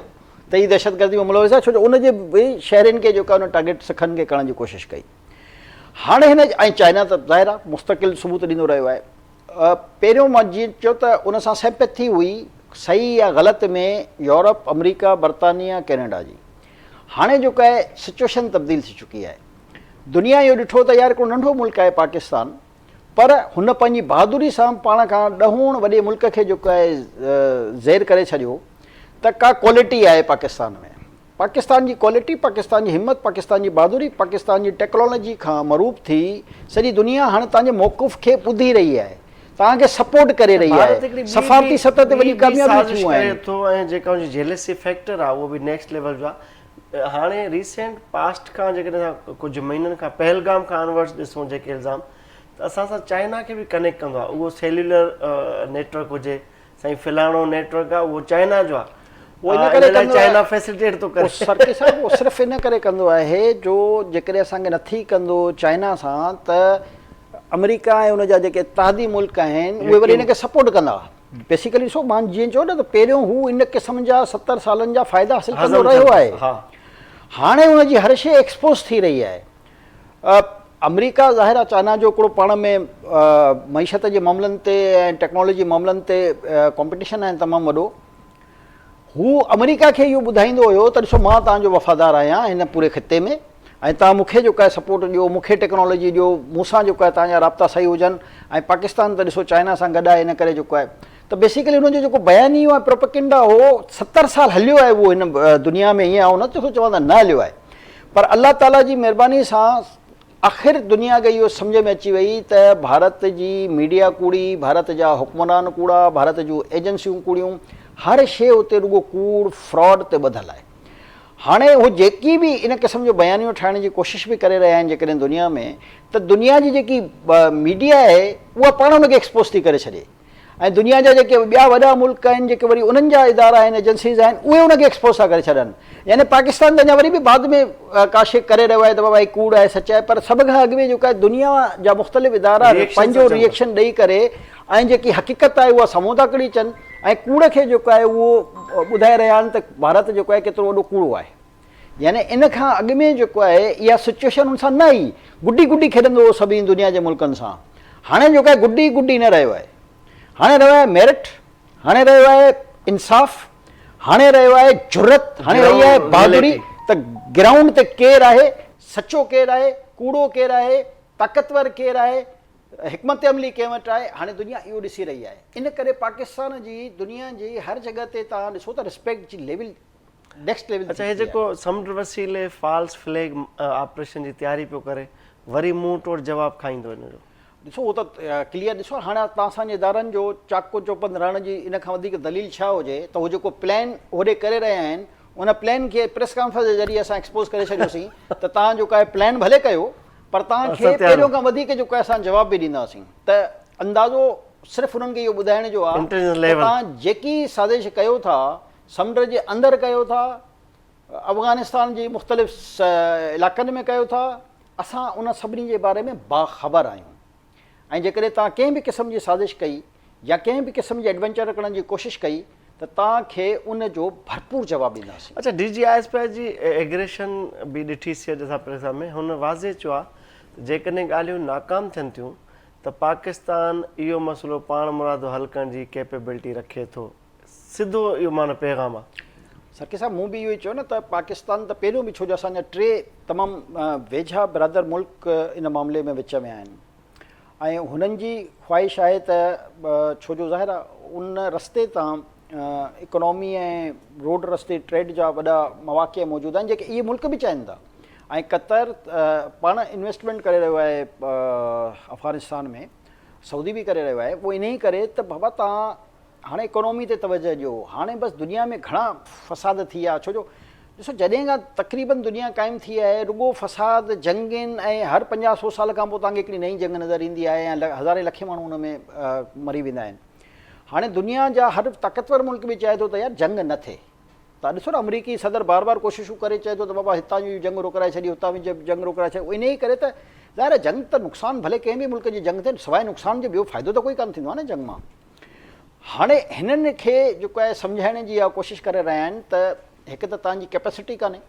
ته هي دهشتگردي ۾ ملوث آهي ڇو جو ان جي به شهرين کي جيڪا ان ٽارگيٽ سکن کي ڪرڻ جي ڪوشش ڪئي. هاڻي هن ۽ چائنا ته ظاهر آهي مستقل ثبوت ڏيندو رهيو آهي. پهريون مان جيئن چيو ته ان سان سيمپيٿي هئي صحيح يا غلط ۾ يورپ، آمريڪا، برطانيا، ڪينيڊا جي. هاڻي جيڪا آهي سچوئيشن تبديل ٿي چڪي آهي. دنيا اهو ڏٺو ته يار هڪڙو ننڍو ملڪ آهي پاڪستان پر هن پنهنجي بهادري سان پاڻ کان ڏهوڻ وڏي ملڪ کي جيڪو آهي زير ڪري ڇڏيو ته ڪا ڪوالٽي آهي پاڪستان ۾. پاڪستان جي ڪوالٽي، پاڪستان جي همت، پاڪستان جي بهادري، پاڪستان جي ٽيڪنالاجي کان مرعوب ٿي سڄي دنيا هاڻي توهان جي موقف کي ٻڌي رهي آهي، توهان کي سپورٽ ڪري رهي ڀارت هڪڙي آهي، ٻي سفارتي به سطح تي ٻي وڏي به ڪاميابيون سازش ٿيون ڪري آهن. ٿو ۽ جيڪا ان جي جيلسي فيڪٽر آهي اهو به نيڪسٽ ليول جو آهي هاڻي ريسينٽ پاسٽ کان جيڪڏهن اسان ڪجهه مهينن کان پهلگام کان آنورڊس ڏسون جيڪي الزام ته اسان سان چائنا کي به ڪنيڪٽ ڪندو آهي اهو سيلولر نيٽ ورڪ هجي سائين فلاڻو نيٽ ورڪ آهي اهو چائنا جو آهي اهو ان ڪري ڪندو چائنا فيسلٽيٽ ٿو ڪري. سرڪي صاحب اهو صرف ان ڪري ڪندو آهي جو جيڪڏهن اسان کي نٿي ڪندو چائنا سان ته آمريڪا ۽ ان جا جيڪي اتحادي ملڪ آهن اهي وري ان کي سپورٽ ڪندا. بيسيڪلي ڏسو مان جيئن چيو نه ته پهريون هو ان قسم جا 70 سالن جا فائدا حاصل ڪندو رهيو آهي. هاڻي ان جي هر شيء ايڪسپوز ٿي رهي آهي. آمريڪا ظاهر آهي چائنا جو هڪڙو پاڻ ۾ معيشت جي معاملن تي ۽ ٽيڪنالاجي جي معاملن تي ڪامپيٽيشن آهي تمام وڏو. هو آمريڪا کي اهو ٻڌائيندو هيو ته ڏسو مان توهان جو وفادار آهيان هن پوري خطي ۾ ۽ توهان مون کي جيڪو آهي سپورٽ ڏيو مون کي ٽيڪنالاجي ڏيو مون سان جيڪو آهي توهان جا رابطا صحيح هجن ۽ پاڪستان ته ڏسو چائنا سان گڏ آهي ان ڪري جيڪو آهي ته بيسيڪلي هن جو جيڪو بيانيو ۽ پروپيگنڊا هو 70 سال هليو آهي اهو هن دنيا ۾ ائين آئون نه ٿو چوان ته نه هليو آهي پر الله تعالي جي مهرباني سان آخر دنيا کي اهو سمجهه ۾ اچي وئي ته ڀارت جي ميڊيا ڪوڙي، ڀارت جا حڪمران ڪوڙا، ڀارت جون ايجنسيون ڪوڙيون، هر شيء اتي رڳو ڪوڙ، فراڊ تي ٻڌل آهي. هاڻي هو جيڪي به ان قسم جو بيانيو ٺاهڻ جي ڪوشش به ڪري رهيا آهن جيڪڏهن دنيا ۾ ته دنيا جي جيڪي ميڊيا آهي اها پاڻ ان کي ايڪسپوز ٿي ڪري ڇڏي. ۽ دنيا جا جيڪي ٻيا وڏا ملڪ آهن جيڪي وري انهن جا ادارا آهن ايجنسيز آهن اهي ان کي ايڪسپوز ٿا ڪري ڇڏن يعني پاڪستان ته اڃا وري به بعد ۾ ڪا شي ڪري رهيو آهي ته بابا هي ڪوڙ آهي سچ آهي پر سڀ کان اڳ ۾ جيڪو آهي دنيا جا مختلف ادارا پنهنجو ريئيڪشن ڏئي ڪري ۽ جيڪي حقيقت آهي اها سامهون ٿا کڻي اچن ۽ ڪوڙ کي جيڪو آهي اهو ٻڌائي رهيا آهن ته ڀارت جيڪو آهي ڪيترو وڏو ڪوڙو آهي يعني ان کان اڳ ۾ جيڪو آهي اها سچوئيشن ان سان نه هئي. گڊي گڊي کيڏندو هو سڀني دنيا جي ملڪن سان. هاڻي جيڪو آهي گڊي گڊي نه رهيو آهي. هاڻي رهيو آهي ميرٽ، هاڻي رهيو آهي انصاف، هاڻي رهيو آهي جرئت، هاڻي رهي آهي بهادري ته گرائونڊ تي ڪير آهي، سچو ڪير آهي، ڪوڙو ڪير آهي، طاقتور ڪير آهي، حڪمت عملي ڪنهن وٽ آهي، هاڻي دنيا اهو ڏسي رهي آهي. ان ڪري پاڪستان جي دنيا جي هر جڳهه تي توهان ڏسو ته رسپيڪٽ جي ليول نيڪسٽ ليول اڇا هي جيڪو سمنڊ وسيلي فالس فليگ آپريشن جي تياري پيو ڪري وري منهن ٽوڙ جواب کائيندو ان جو. ڏسو اهو ته ڪليئر ڏسو هاڻي توهان اسان جي ادارن جو چاڪ و چوبند رهڻ جي ان کان وڌيڪ دليل ڇا هجي ته هو جيڪو پلان هوڏي ڪري رهيا آهن ان پلان کي پريس ڪانفرنس جي ذريعي اسان ايڪسپوز ڪري ڇڏيوسين ته توهان جيڪو آهي پلان ڀلي ڪيو پر توهان کي پهريون کان وڌيڪ جيڪو آهي اسان جواب به ڏينداسين ته اندازو صرف انهن کي اهو ٻڌائڻ جو آهي ته توهان جيڪي سازش ڪيو ٿا سمنڊ جي اندر ڪيو ٿا، افغانستان جي مختلف علائقن ۾ ڪيو ٿا، اسان ان سڀني جي باري ۾ باخبر آهيون ۽ جيڪڏهن توهان ڪنهن به قسم جي سازش ڪئي يا ڪنهن به قسم جي ايڊونچر ڪرڻ جي ڪوشش ڪئي ته توهان کي ان جو ڀرپور جواب ڏينداسين. اڇا D G I S P R جي ايگريشن به ڏٺي سي اڄ اسان پريس ۾ هن واضح چيو آهي ته جيڪڏهن ڳالهيون ناڪام ٿين ٿيون ته پاڪستان اهو مسئلو پاڻمرادو حل ڪرڻ جي ڪيپيبلٽي رکي ٿو. سڌو اهو معنيٰ پيغام آ. سرڪي صاحب مون به اهو ئي چيو نه ته پاڪستان ته پهريون به ڇو جو اسان جا ٽي تمام ويجها برادر ملڪ ان معاملي ۾ وچ ۾ آهن ۽ هنن جي خواهش آهي ته ڇو جو ظاهر آ ان رستي تان اڪانومي ۽ روڊ رستي ٽريڊ جا وڏا مواقع موجود آهن جيڪي اهي ملڪ به چاهين ٿا ۽ قطر پاڻ انويسٽمينٽ ڪري رهيو آهي افغانستان ۾ سعودي به ڪري رهيو آهي اهو انهي ڪري ته بابا تان هاڻي اڪانومي تي توجه ڏيو، هاڻي بس دنيا ۾ گهڻا فساد ٿي ويا، ڇو جو ڏسو جڏهن کان تقريبن دنيا قائم ٿي آهي رڳو فساد، جنگين ۽ هر پنجاهه سو سال کان پوء توهان کي هڪڙي نئين جنگ نظر ايندي آهي ۽ هزارين لکين ماڻهو ان ۾ مري ويندا آهن. هاڻي دنيا جا هر طاقتور ملڪ به چاهي ٿو ته يار جنگ نه ٿئي. توهان ڏسو نه آمريڪي صدر بار بار ڪوششون ڪري چئي ٿو ته بابا هتان جي جنگ روڪرائي ڇڏي هتان به جنگ روڪرائي ڇڏي انهي ڪري ته ظاهر آهي جنگ ته نقصان ڀلي ڪنهن به ملڪ جي جنگ ٿئي سواء نقصان جي ٻيو فائدو ته ڪوئي ڪانه ٿيندو آهي نه جنگ مان. هاڻي هنن کي جيڪو آهي سمجهائڻ جي اها ڪوشش ڪري رهيا آهن ته هڪ ته توهان جي ڪيپيسٽي ڪانهي،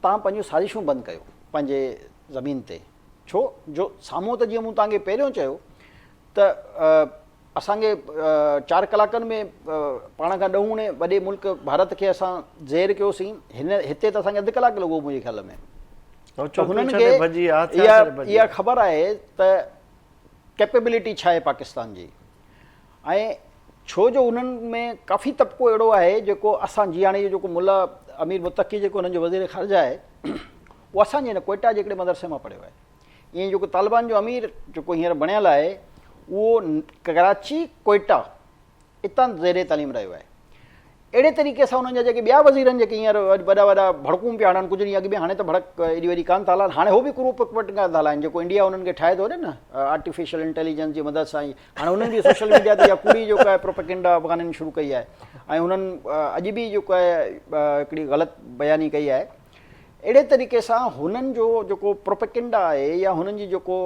توهان پنهنجون سازشون بند ڪيو پنهنجي زمين تي، ڇو جو سامهون ته جيئن مون توهان کي پهريون چيو ته اسان کي چار ڪلاڪن ۾ پاڻ کان ڏهوڻي وڏي ملڪ ڀارت کي اسان زير ڪيوسين، هن هتي ته اسان کي اڌ ڪلاڪ لڳو منهنجي خيال ۾. ته هنن کي اها خبر آهي ته ڪيپيبلٽي ڇا آهي پاڪستان جي ۽ ڇو جو انهن ۾ ڪافي طبقو اهڙو آهي جيڪو اسان جي هاڻي جيڪو ملا امير متقي جيڪو انهن جو وزير خارجه آهي اهو اسان جي هن ڪوئيٽا جي هڪڙي مدرسي مان پڙهيو آهي ائين جيڪو طالبان جو امير جيڪو هينئر بڻيل آهي اهو ڪراچي ڪوئيٽا اتان زير تعليم رهيو آهي. اهڙي طريقي سان انهن جا جيڪي ٻيا وزير آهن جيڪي هينئر وڏا وڏا ڀڙڪون پيا هڻن ڪجهه ڏينهن اڳ ۾ هاڻي ته ڀڙڪ ايڏي وڏي ڪانه ٿا هلائن هاڻي هو به ڪروپ پٽنگا ٿا هلائن جيڪو انڊيا انهن کي ٺاهي ٿو ڏي نه آرٽيفيشل انٽيليجنس جي مدد سان هاڻي انهن به سوشل ميڊيا تي اها ڪوڙي جيڪا آهي پروپيگنڊا افغانين شروع ڪئي آهي ۽ انهن اڄ به جيڪو آهي هڪڙي غلط بياني ڪئي آهي اهڙي طريقي سان هنن جو جيڪو پروپيگنڊا آهي يا هنن جي جيڪو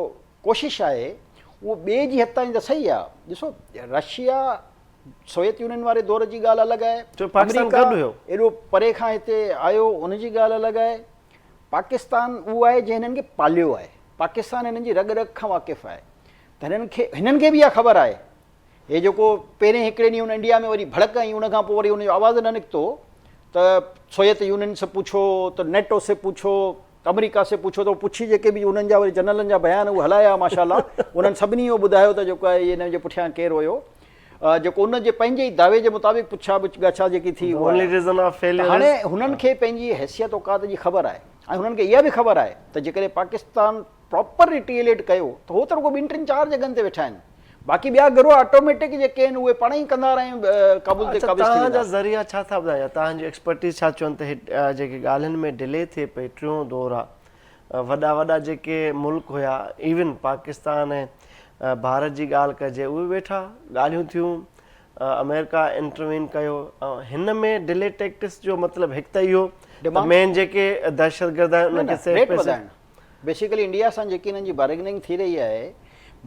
ڪوشش آهي اهو ٻئي جي حد تائين ته صحيح آهي ڏسو رشيا سوويت يونين واري دور جي ڳالهه الڳ آهي، آمريڪا ايڏو پري کان هتي آيو ان جي ڳالهه الڳ آهي، پاڪستان اهو آهي جنهن هنن کي پاليو آهي، پاڪستان هنن جي رڳ رڳ کان واقف آهي ته هنن کي هنن کي به اها خبر آهي هي جيڪو پهرين هڪڙي ڏينهن هن انڊيا ۾ وري ڀڙڪ ۽ ان کان پوء وري ان جو آواز نه نڪتو ته سوويت يونين سي پوڇو ته نيٽو سي پوڇو آمريڪا سي پڇو ته پڇي جيڪي به انهن جا وري جنرلن جا بيان اهي هلايا ماشاء الله انهن سڀني اهو ٻڌايو ته جيڪو آهي ان جي پٺيان ڪير هيو جيڪو ان جي پنهنجي ئي دعوي جي مطابق پڇا ڳاڇا جيڪي ٿي اها هاڻي هنن کي پنهنجي حيثيت اوقات جي خبر آهي ۽ هنن کي اها به خبر آهي ته جيڪڏهن پاڪستان پراپر ريٽيليٽ ڪيو ته هو ته رڳو ٻن ٽن چار جڳهن تي ويٺا آهن باقي ٻيا گروهه آٽوميٽڪ جيڪي آهن اهي پاڻ ئي ڪندا رهن ڪابل تي قابض ٿي ويندا. توهان جا ذريعا ڇا ٿا ٻڌائين يا توهان جي ايڪسپرٽيز ڇا چون ته هي جيڪي ڳالهين ۾ ڊلي ٿئي پئي ٽيون دور آ وڏا وڏا جيڪي ملڪ هيا ايون پاڪستان ۽ ڀارت جي ڳالهه ڪجي اهي ويٺا ڳالهيون ٿيون آمريڪا انٽروين ڪيو هن ۾ ڊلي ٽيڪٽس جو مطلب هڪ ته اهو ته مين جيڪي دهشتگرد آهن انهن کي سيف پئسي بيسيڪلي انڊيا سان جيڪي انهن جي بارگننگ ٿي رهي آهي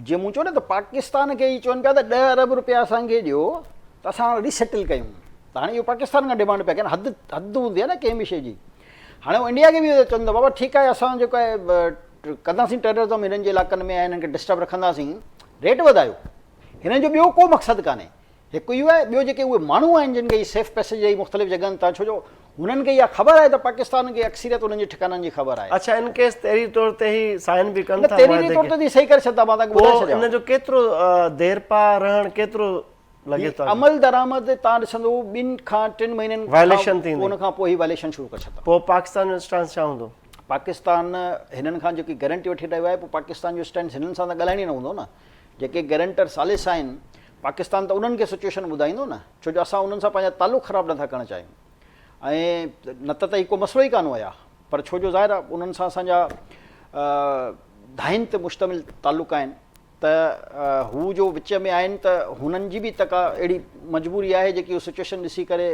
جيئن مون چيو نه ته پاڪستان کي هي چون پيا ته ڏهه ارب روپيا اسان کي ڏيو ته اسان ريسيٽل ڪيون ته هاڻي اهو پاڪستان کان ڊيمانڊ پيا ڪن حد حد هوندي آهي نه ڪنهن به شيء جي هاڻي هو انڊيا کي به چون ته بابا ٺيڪ آهي اسان جيڪو آهي ڪنداسين ٽيررزم هنن جي علائقن ۾ ۽ هنن کي ڊسٽرب رکنداسين ريٽ وڌايو هنن جو ٻيو ڪو مقصد ڪانهي هڪ اهو آهي، ٻيو جيڪي اهي ماڻهو آهن جن کي هي سيف پئسيج ڏئي مختلف جڳهن تان ڇو جو هنن کي اها خبر آهي ته پاڪستان کي اڪثريت انهن جي ٺڪانن جي خبر آهي. اڇا ان ڪيس تحريري طور تي هي سائن به ڪن ٿا معاهدي کي؟ تحريري طور تي ته صحيح ڪري ڇڏندا مان توهان کي ٻڌائي ڇڏيان. پوء ان جو ڪيترو ديرپا رهڻ ڪيترو لڳي ٿو؟ عمل درآمد توهان ڏسندو ٻن کان ٽن مهينن وائليشن ٿيندي ان کان پوء هي وائليشن شروع ڪري ڇڏندا. پوء پاڪستان جو اسٽانس ڇا هوندو؟ پاڪستان هنن کان جيڪي گارنٽي وٺي رهيو آهي پوء پاڪستان جو اسٽينڊ هنن سان ته ڳالهائڻ ئي نه هوندو نه جيڪي گارنٽر ثالث آهن پاڪستان ته انهن کي سچوئيشن ٻڌائيندو نه ڇو جو اسان انهن سان پنهنجا تعلق خراب نٿا ڪرڻ چاهيون ۽ نه ته ته هي ڪو مسئلو ئي ڪانه هيا پر ڇو جو ظاهر آهي انهن سان اسان جا ڌاين تي مشتمل تعلق آهن ته هو جو وچ ۾ آهن ته هنن جي به ته ڪا اهڙي مجبوري آهي جيڪي هو سچوئيشن ڏسي ڪري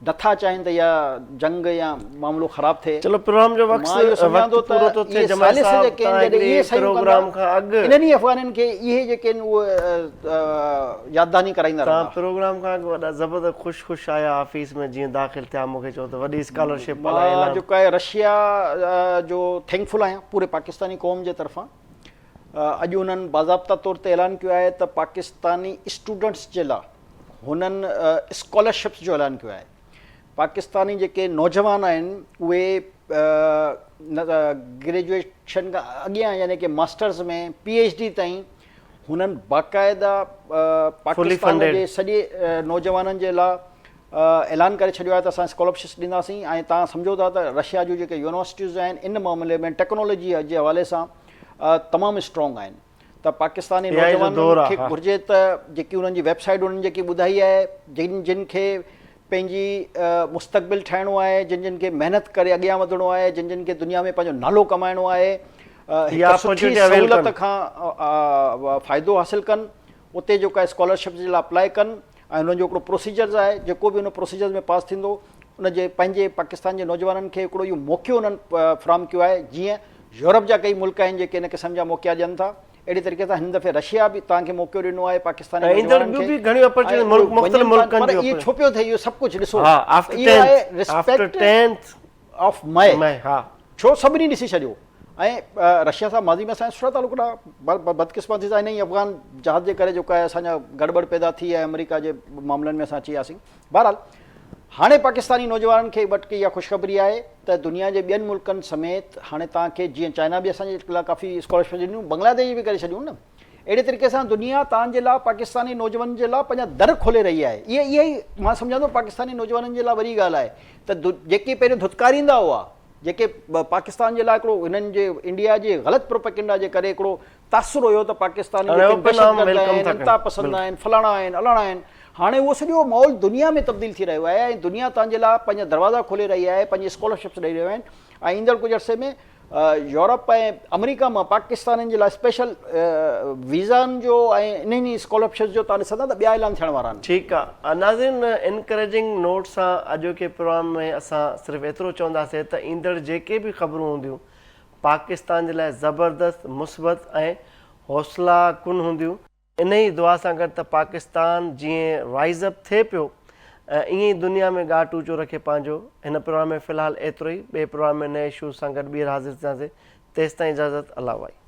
نٿا چاهين ته اها جنگ يا معاملو خراب ٿئي. چلو پروگرام جو وقت مان اهو سمجهان ٿو پورو ٿو ته ٿئي اهي جمال ثالث صاحب جيڪي آهن تان جڏهن هڪڙي اهي صحيحون ڪندا پروگرام کان اڳ انهن ئي افغانين کي اهي جيڪي آهن اهي ياددهاني ڪرائيندا تان رهندا. پروگرام کان اڳ وڏا زبردست خوش خوش آيا آفيس ۾ جيئن داخل ٿيا مون کي چيو ته وڏي اسڪالرشپ مان لاء اعلان. جيڪو آهي رشيا جو ٿينڪفل آهيان پوري پاڪستاني قوم جي طرفان اڄ انهن باضابطا طور تي اعلان ڪيو آهي ته پاڪستاني اسٽوڊنٽس جي لاء هنن اسڪالرشپس جو اعلان ڪيو آهي پاڪستاني جيڪي نوجوان آهن اهي گريجوئيشن کان اڳيان يعني ڪي ماسٽرز ۾ پي ايڇ ڊي تائين هنن باقاعده پاڪستان جي سڄي نوجوانن جي لاء اعلان ڪري ڇڏيو آهي ته اسان اسڪالرشپس ڏينداسين ۽ تان سمجهو ٿا ته رشيا جون جيڪي يونيورسٽيز آهن ان معاملي ۾ ٽيڪنالاجي جي حوالي سان تمام اسٽرانگ آهن ته پاڪستاني نوجوانن کي گهرجي ته جيڪي انهن جي ويب سائيٽ انهن جيڪي ٻڌائي آهي جن جن کي پنهنجي مستقبل ٺاهڻو آهي جن جن کي محنت ڪري اڳيان وڌڻو آهي جن جن کي دنيا ۾ پنهنجو نالو ڪمائڻو آهي هڪ سٺي سهولت کان فائدو حاصل ڪن اتي جيڪا اسڪالرشپ جي لاء اپلائي ڪن ۽ انهن جو هڪڙو پروسيجرز آهي جيڪو به ان پروسيجرز ۾ پاس ٿيندو ان جي پنهنجي پاڪستان جي نوجوانن کي هڪڙو اهو موقعو انهن فراهم ڪيو آهي جيئن يورپ جا ڪئي ملڪ آهن جيڪي ان قسم جا موقعا ڏين ٿا اهڙي طريقي سان هن دفعي رشيا به توهان کي موقعو ڏنو آهي پاڪستاني نوجوانن کي ٻيون به گهڻيون اپرچونٽي ملڪ مختلف ملڪن پر اهو ڇو پيو ٿئي اهو سڀ ڪجهه ڏسو ها آفٽر 10th of مئي ڇو سڀني ڏسي ڇڏيو ۽ رشيا سان ماضي ۾ اسان جا سٺا تعلق رهيا بدقسمتي سان انهي افغان جهاد جي ڪري جيڪو آهي اسان جا گڙٻڙ پيدا ٿي ۽ آمريڪا جي معاملن ۾ اسان اچي وياسين بهرحال هاڻي پاڪستاني نوجوانن کي ٻٽ اها خوشخبري آهي ته دنيا جي ٻين ملڪن سميت هاڻي توهان کي جيئن چائنا به اسان جي لاء ڪافي اسڪالرشپ ڏنيون بنگلاديش به ڪري ڇڏيون نه اهڙي طريقي سان دنيا توهان جي لاء پاڪستاني نوجوانن جي لاء پنهنجا در کولي رهي آهي اها اها ئي مان سمجهان ٿو پاڪستاني نوجوانن جي لاء وڏي ڳالهه آهي ته جيڪي پهريون ڌتڪاريندا هئا جيڪي پاڪستان جي لاء هڪڙو هنن جي انڊيا جي غلط پروپيگنڊا جي ڪري هڪڙو تاثر هيو ته پاڪستاني جيڪي دهشتگرد آهن انتها پسند آهن فلاڻا آهن الاڻا آهن. هاڻي اهو سڄو ماحول دنيا ۾ تبديل ٿي رهيو آهي ۽ دنيا توهان جي لاء پنهنجا دروازا کولي رهي آهي، پنهنجي اسڪالرشپس ڏئي رهيو آهن ۽ ايندڙ ڪجهه عرصي ۾ يورپ ۽ آمريڪا مان پاڪستانين جي لاء اسپيشل ويزائن جو ۽ انهن ئي اسڪالرشپس جو توهان ڏسندا ته ٻيا اعلان ٿيڻ وارا آهن. ٺيڪ آ ناظرين انڪريجنگ نوٽ سان اڄوڪي پروگرام ۾ اسان صرف ايترو چونداسين ته ايندڙ جيڪي به خبرون هونديون پاڪستان جي لاء زبردست مثبت ۽ حوصلا ڪن هونديون. انهيء دعا سان گڏ ته پاڪستان جيئن رائيز اپ ٿئي پيو ائين ئي دنيا ۾ ڳاٽ اوچو رکي پنهنجو. هن پروگرام ۾ في الحال ايترو ئي، ٻئي پروگرام ۾ نئين اشوز سان گڏ ٻيهر حاضر ٿينداسين، تيستائين اجازت الله وائي.